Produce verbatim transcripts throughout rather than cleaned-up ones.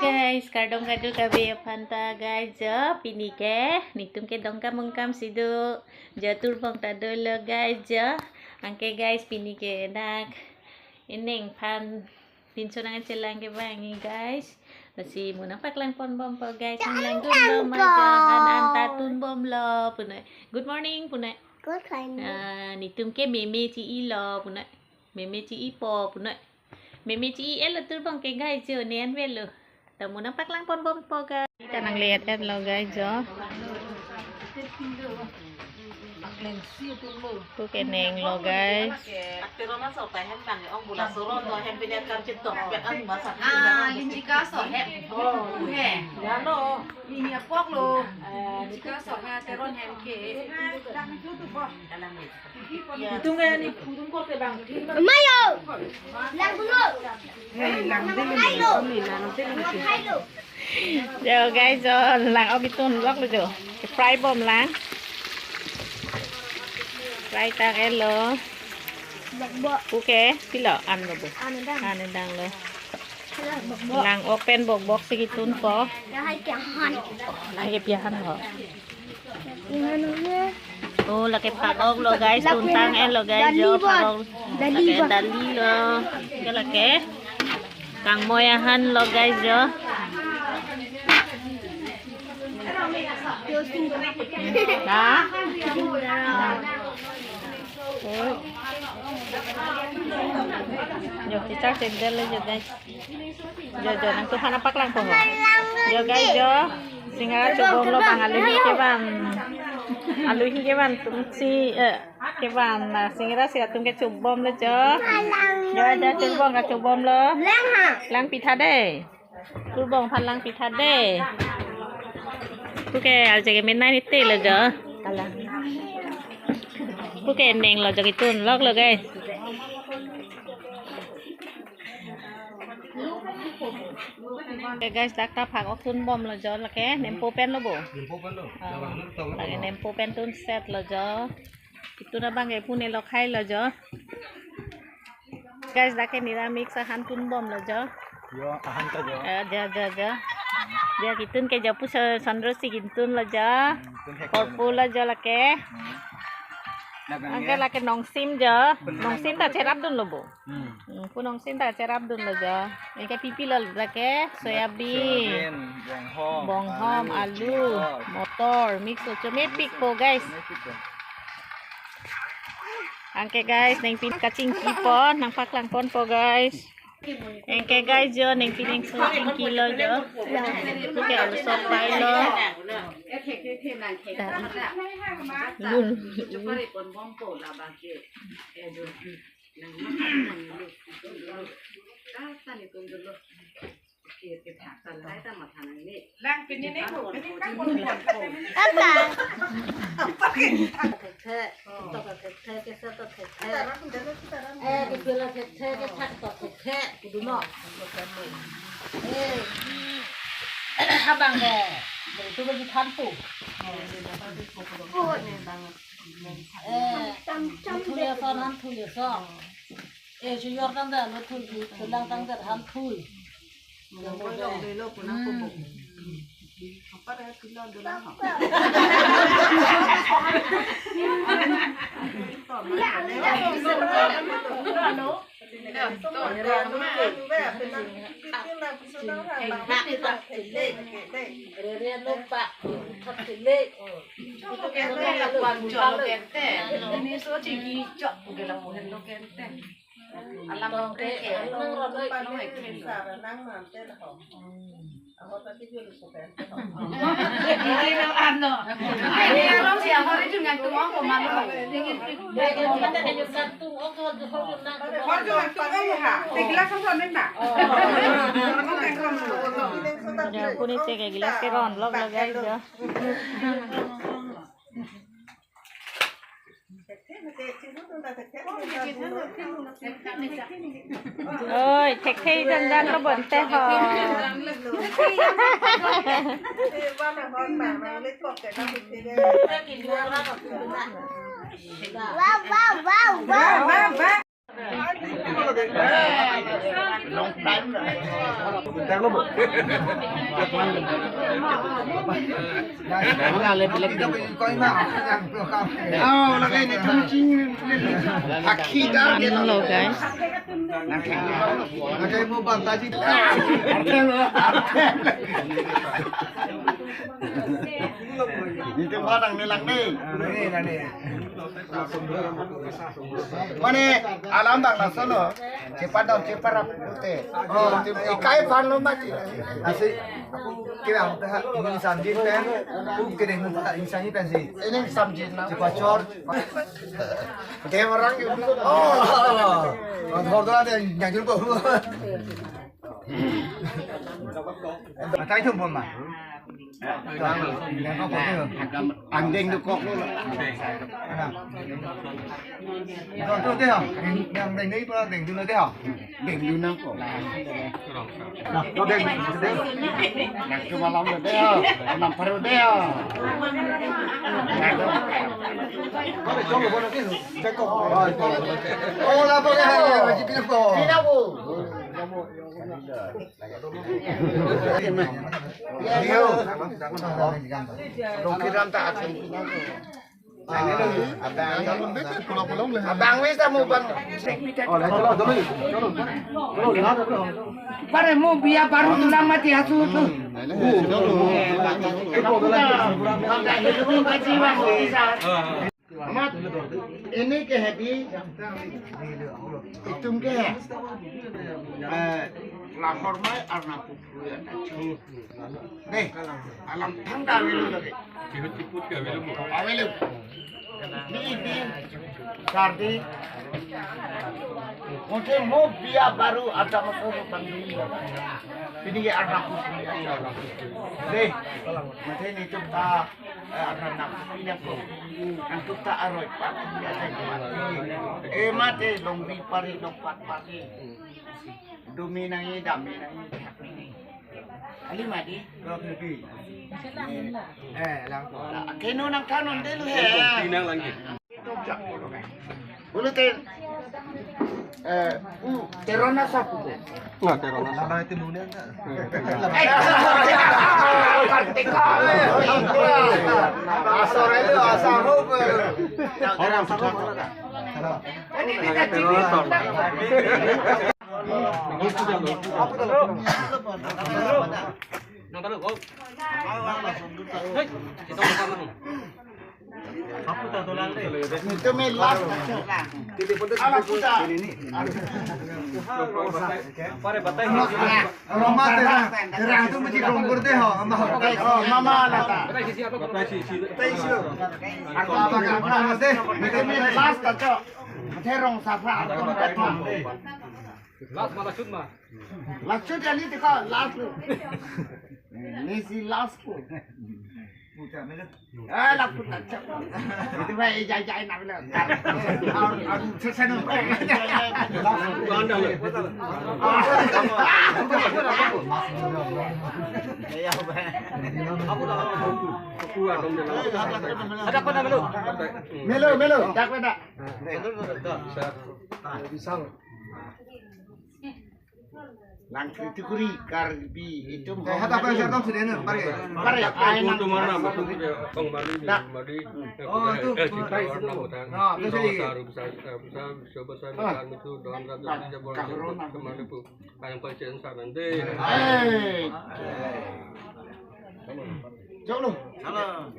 Guys, kardom kadokave aphan ta guys jo, pini ke netum ke dongkamungkam si do jo, turbong ta dolo guys jo. Anke guys, pini ke dak ineng aphan pinso nangchelang ke bang guys. Lasi mo nangpaklang ponbompo guys, nanglang dunlo ma jo, han an ta tunbomlo punoi. Good morning punoi. Good morning. Ah, netum ke meme chi-ilo punoi. Meme chi-ipo punoi. Meme chi-i-elo turbong ke guys jo, ne-an avelo. Ta mo nangpaklang ponbompo guys. Ta nanglet-etlo guys jo. Pu ke nenglo guys. Ah, linjika so he. He. Ini apok lo. Linjika so he teron hem ke. Mayo. Lang dulu. Yo guys, jo lang ok itunloklo jo. Ke fry bom lang. Fry tanglo. Bokbok. Pu ke pilo anlo bo. Anedang. Anedanglo. Bokbok. Lang ok pen bokbok si kitunpo. Lahai piahan. Lahai piahan ho. Oh, lake phak-oklo guys, tuntang-etlo guys jo, phak-ok. Dali lake ba. Dalilo. Ke lake kangmoi ahanlo guys jo. Dah. Oh. Yo, cicak sendal jo guys. Jo, jo, nangtumphan nangpaklangpo ho. Jo guys jo, singara chobomlo bang, aluhi kevan. Aluhi kevan atumsi, eh, kevan, ah, singara si atum ke chobomlo jo. Jo, jo, turbong ke chobomlo. Lang pitha dei. Turbong aphan lang pitha dei. Pu ke arje ke menai ni telo jo. Kalang. Pu ke nenglo jo, kitunloklo guys. Oke guys, dak ta phak-ok tunbomlo jo, lake nempo penlo bo. Nempo penlo. Oh, lake nempo pen tunsetlo jo. Itun abang ke pune lo khailo jo. Guys, dak ke nira mix ahan tunbomlo jo. Yo, ahan ta jo. Eh, jo, jo, jo. Jo, kitun ke jo pu so-, sondro si kitunlo jo. Hmm, tun hek. Korpulo jo lake. Hmm. Anke lake nongsim jo. Nongsim ta cherap dunlo bo. Hmm. Hmm, pu nongsim ta cherap dunlo jo. Anke pipilo lake, soyabean. Soyabean, bonghom, bonghom, alu, alu, chili, motor, mix lo jo, mepikpo guys. Mepikpo. Anke guys, neng pin kachingkipo, nangpaklang ponpo guys. Anke guys jo, neng pin neng so chingkilo jo. Pu ke alu sop pailo. Lun. Apa? Thekthe, tok thekthe, kesa tok thekthe. Eh, kepala thekthe, kethak tok thekthe, kudumo. Eh, abang ke, itu bagi thanpo. Eh, cham, cham, thuya son, han thuya son. Eh, chuyor tangdet, lo thui, chulang tangdet, han thui. Lo, lo, lo, lo, lo, pulang. Hmm. Apa dah, pulang, pulang. Alam tong ke, eh, alam tong ke, eh, alam tong ke. Ano? Alam si ahor itu ngantung ako, malu. Hor itu ngantung ako, ha. Te glass ang samin na. Pu ni te ke glass ke ronloklo guys jo. Oi, thekthe jan jan lo bonte ho. Wow, wow, wow, wow. Hello, guys. Itu barang ni lang ni. Mane alam bang lason lo. Cepat dong, cepat rap pute. Oh, ikai aphan lo mati. Asi, aku kira ang ta, ini samjin pen, aku kira ang ta, ini samjin pen si. Ini samjin na. Cepat cor. Dia orang gitu. Oh, oh, oh. Ang thor dola de, yang jul ko. Matai thum pon ma. Angdeng dokok lo. Tuh, tuh, deh, oh. Yang deng deh, pura deng dulu deh, oh. Deng dulu nang ko. Nah, deng, deng. Nang ke malam lo deh, oh. Malam baru deh, oh. Oh, lapor deh, oh. Pina bu. Leo. Rongkiram ta akan. Abang, abang wis ta mu bang. Pare mu biya baru tulang mati asu tu. Amat, ini ke hedi, itum ke, eh, Lahore mai Arnam Pukhri ya. Deh, alam thangta avelo lagi. Chihut chiput ke avelo. Avelo. Di, di, sardi. Mungkin mo biya baru ada masuk panggung. Ini ke Arnam Pukhri. Deh, mungkin itum ta Eh, Arnam Pukhri nang ko. Antuk ta aroi pat ya, eh, mate longri pari, longpat pari. Dumi nangji, dami nangji, thak nangji. Ali mati, rok nangji. Eh, lang ko. Keno nang kanon deh lo he. Pinang langji. Bulu te, eh, u, terona sapu ko. Nah, terona sapu. Nama itu nuna enggak? Eh, asor itu asal. Orang sudah. Ini kita ciri. Itu me last. Ala puta. Roma terang, terang itu mesti kongkur deh ho, ama ho. Oh, mama nata. Aku pakai apa deh? Itu me last ta cho. Terong sapa? Last malah cut mah. Last cut ya ni tiko last lo. Ini si last ko. Eh, laput aja. Itu baik, ijai-ijai nak bilang. Aduh, aduh, sesen. Ada apa nama lu? Melo, melo, tak ada. Bisa. Lang kritikuri Karbi itum. Eh, hata apa yang saya tahu sudah ini, pare. Pare, ai nang. Itu mana? Betul dia, Bang Mari, Dak. Mari. Oh, itu. Eh, kita warna botak. Ah, itu sih. Saru besar, eh, besar, besar, besar, ah, besar itu dalam satu, dak, tidak boleh karo nang kemana pun. Yang paling sana nanti. Eh. Jauh lu. Halo.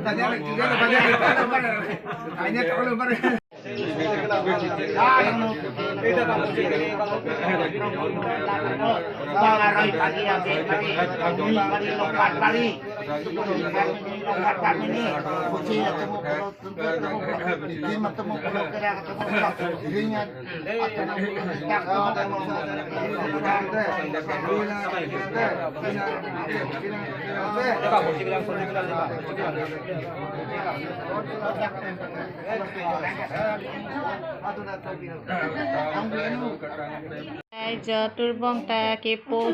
Tanya, tanya, tanya, tanya, tanya, tanya, tanya, Guys, jo turbong ta kepo.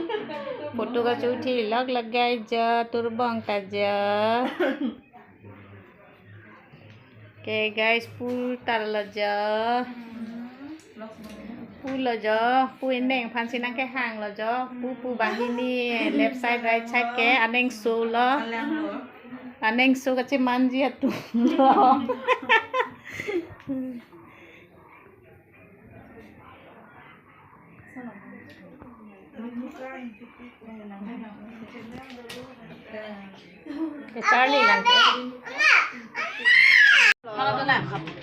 Photo kachu thi lok lok guys, jo turbong ta jo. Okay guys, pu tar lo jo. Pu lo jo, pu ineng aphan si nangkehang lo jo. Pu pu banghini left side right side ke aneng so lo. Aneng so kachemanji atum lo. Ke Charlie lang ke.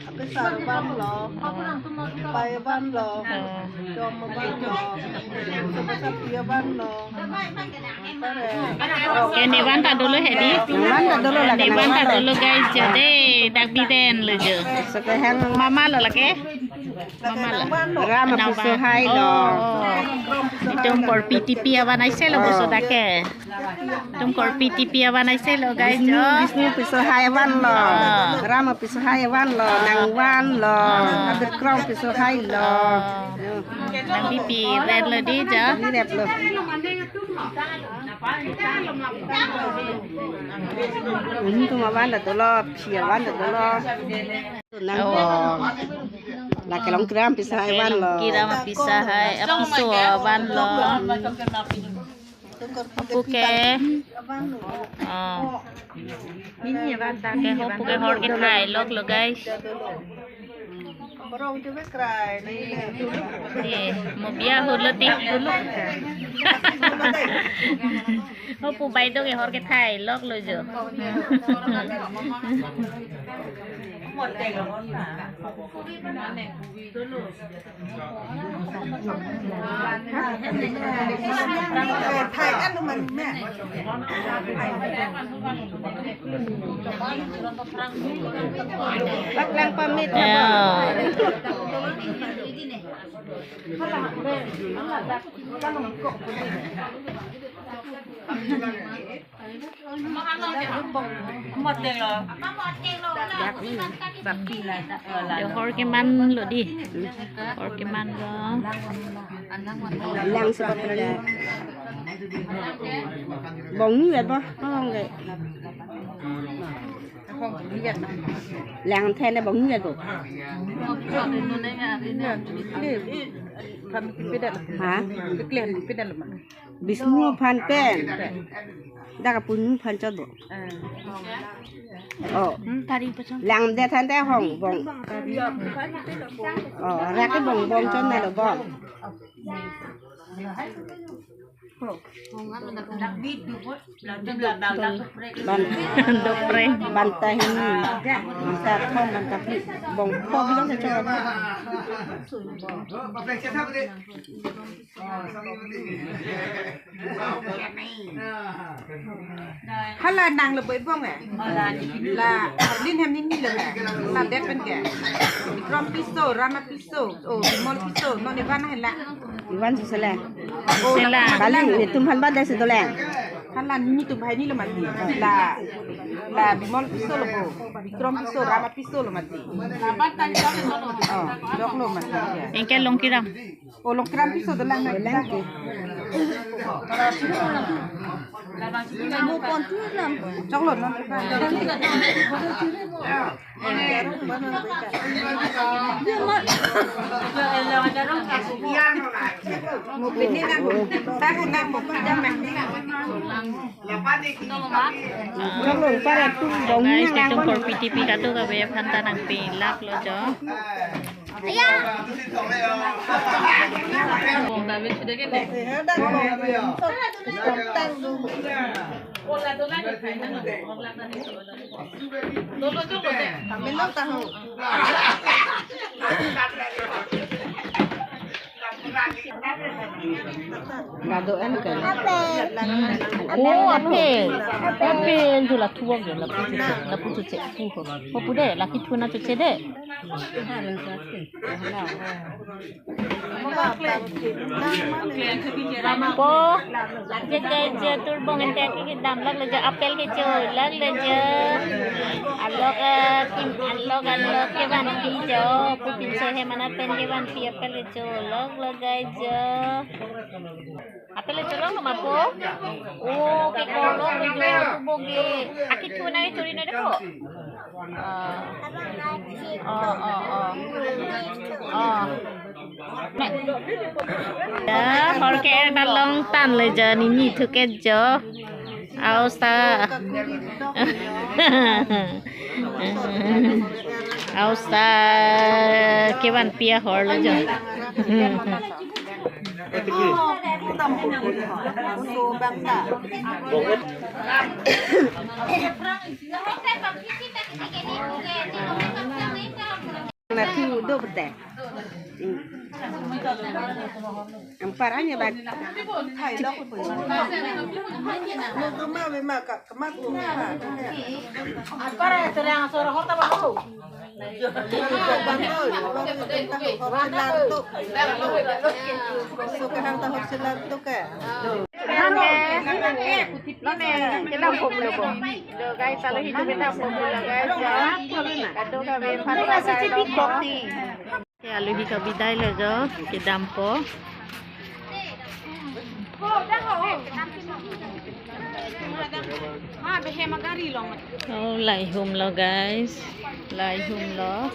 Apisar van lo, pai van lo, dom van lo, sobasapi van lo. Ke ne van ta dolo hedi. Ne van ta dolo lake. Ne van ta dolo guys, jadi dak biden lo jo. Sekehang mama lo lake. Mama lo. Ram apiso hai lo. Oh. Itum korpi tipi avan aise lo boso dak ke. Itum korpi tipi avan aise lo guys jo. Vishnu piso hai van lo. Ah. Ram apiso hai van lo. Nang van lo. Ah. Abirkrom piso hai lo. Ah. Nang bipi rer lo di jo. Bi rep lo. Ini tuh mawan dah dolo, pia wan dah dolo. Nang Oh. Lake Longkiram apisahai van lo. Lake Longkiram apisahai, apiso van lo. Puke. Oh. Puke ho puke hor kethai lok lo guys. Eh, mo biya holo ti. Ho pu bai do ke hor kethai lok lo jo. Paklang pamit. Ya. Yo, hor keman lo di. Hor keman lo. Lang si paprang. Bong ni ba? Bong ke. Lang then bong ni ba? Ha? Vishnu aphan pen. Dak apun aphan chot bo. Oh. Lang det than te hong bong. Oh, rak ke bong bong chot na lo bong. Ban, Dokpre. Ban ta hini. Ban ta thom, ban ta pi. Bong po bilang sa chot. Hala nang lo boi bong eh. La Arlin hem nini lo eh. La det pen ke. Bikrom Tisso, Rama Tisso, oh Bimol Tisso, non ivan hala. Ivan si sele. Oh, sela. Kali netum aphan ba desi doleng. Hala netum hai ni lo mati. La, la Bimol Tisso lo bo. Bikrom Tisso, Rama Tisso lo mati. Oh, dok lo mati. Anke Longkiram. Oh, Longkiram Tisso dolang na. Dolang ke. Choklo non. Mo pini na. Tahu na mo pini na. Choklo para tu bong. Guys, ni itum korpi tipi katu ka be aphan ta nangpilap lo jo. Lado en ke. Oh, apel. Apel jo la thuak jo la pu chu che, la pu chu che pu ho. Ho pu de la ki thu na chu che de. Po, je je je tur bong ente ke dam lak le je apel ke cho lak le je. Alok, eh, kim alok alok kevan pi jo. Pu pinso hem anat pen kevan pi apel ke cho lak lak guys jo. Apel ke cho lak lo ma po. Oh, ke ko lak le jo. Tu bo ke. Aki thu na ke chori na de po. Oh, oh, oh. Oh. Ya, hor ke-er ta long tan le jo, nini thu ke jo. Austa. Austa kevan pi ahor lo jo. Na thu do berde. Ampar anya bak. Ampar terang soro horta bahu. Suka hang tahun selantuk ke. Lo ne, kelam pom lo ko. Lo guys, kalau hidup kita pom lo guys, ya. Kado kami phan lo guys. Ke alohi kabidai lo jo, kedampo. Oh, lahai hum lo guys, lahai hum lo.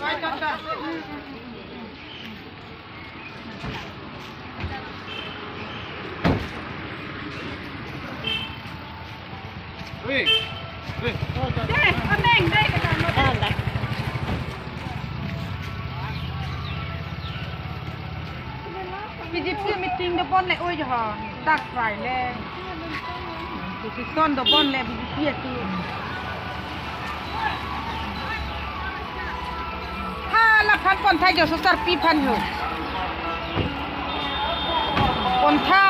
BJP meeting dobon le oi jo ho. Dak rai le. Position dobon le BJP atu. Hala phan pontha jo sosar pi phan ho. Pontha.